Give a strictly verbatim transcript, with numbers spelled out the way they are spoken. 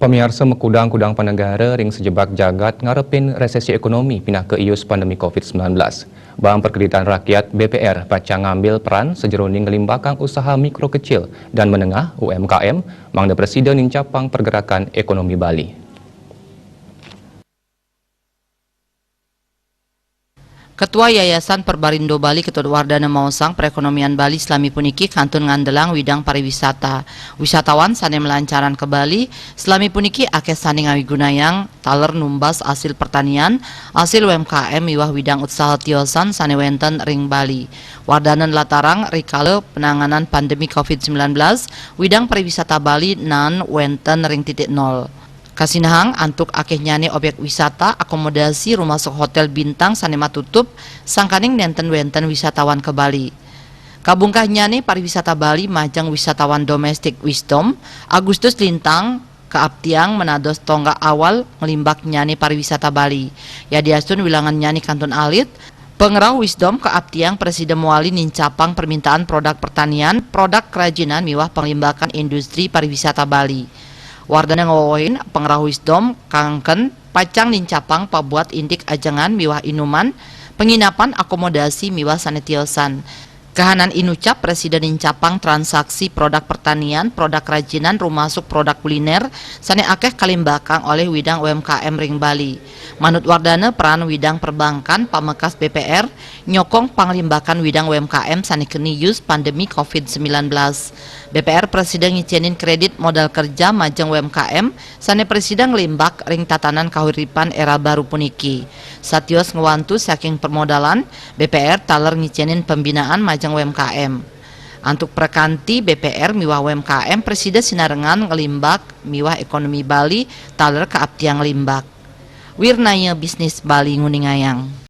Pamiarsa, makudang-kudang panegara ring sajebag jagat ngarepin resesi ekonomi pinaka ius pandemi covid sembilan belas. Bank Perkreditan Rakyat, B P R, pacang ngambil peran sajeroning nglimbakang usaha mikro kecil dan menengah, U M K M, mangda prasida nincapang pergerakan ekonomi Bali. Ketua Yayasan Perbarindo Bali Ketut Wardana maosang perekonomian Bali salami puniki kantun ngandelang widang pariwisata. Wisatawan sane malancaran ka Bali salami puniki akeh sane ngawigunayang taler numbas asil pertanian, asil U M K M miwah widang usaha tiosan sane wenten ring Bali. Wardana nlatarang rikala penanganan pandemi covid sembilan belas, widang pariwisata Bali nan wenten ring titik nol. Kasinahang antuk akehnyane objek wisata, akomodasi rumasuk hotel bintang sane matutup, sangkaning nenten wenten wisatawan ka Bali. Kabungkahnyane pariwisata Bali majeng wisatawan domestik. Wisdom, Agustus Lintang, kaaptiang manados tonggak awal nglimbaknyane pariwisata Bali. Yadiastun wilangannyane kantun alit, pangrauh Wisdom kaaptiang prasida mawali nincapang permintaan produk pertanian, produk kerajinan miwah panglimbakan industri pariwisata Bali. Wardana ngwewehin pangrauh Wisdom kangken pacang nincapang pabuat indik ajengan miwah inuman, penginapan, akomodasi miwah sane tiosan. Kahanan inucap prasida nincapang transaksi produk pertanian, produk kerajinan rumasuk produk kuliner sane akeh kalimbakang olih widang U M K M ring Bali. Manut Wardana, peran widang perbankan pamekas B P R nyokong panglimbakan widang U M K M sane keni ius pandemi covid sembilan belas. B P R prasida ngicenin kredit modal kerja majeng U M K M sane prasida nglimbak ring tatanan kahuripan era baru puniki. Satios ngwantu saking permodalan, B P R taler ngicenin pembinaan majeng U M K M. Antuk prakanti, B P R miwah U M K M prasida sinarengan nglimbak miwah ekonomi Bali taler kaaptiang nglimbak. Wirnaya Bisnis Bali nguningayang.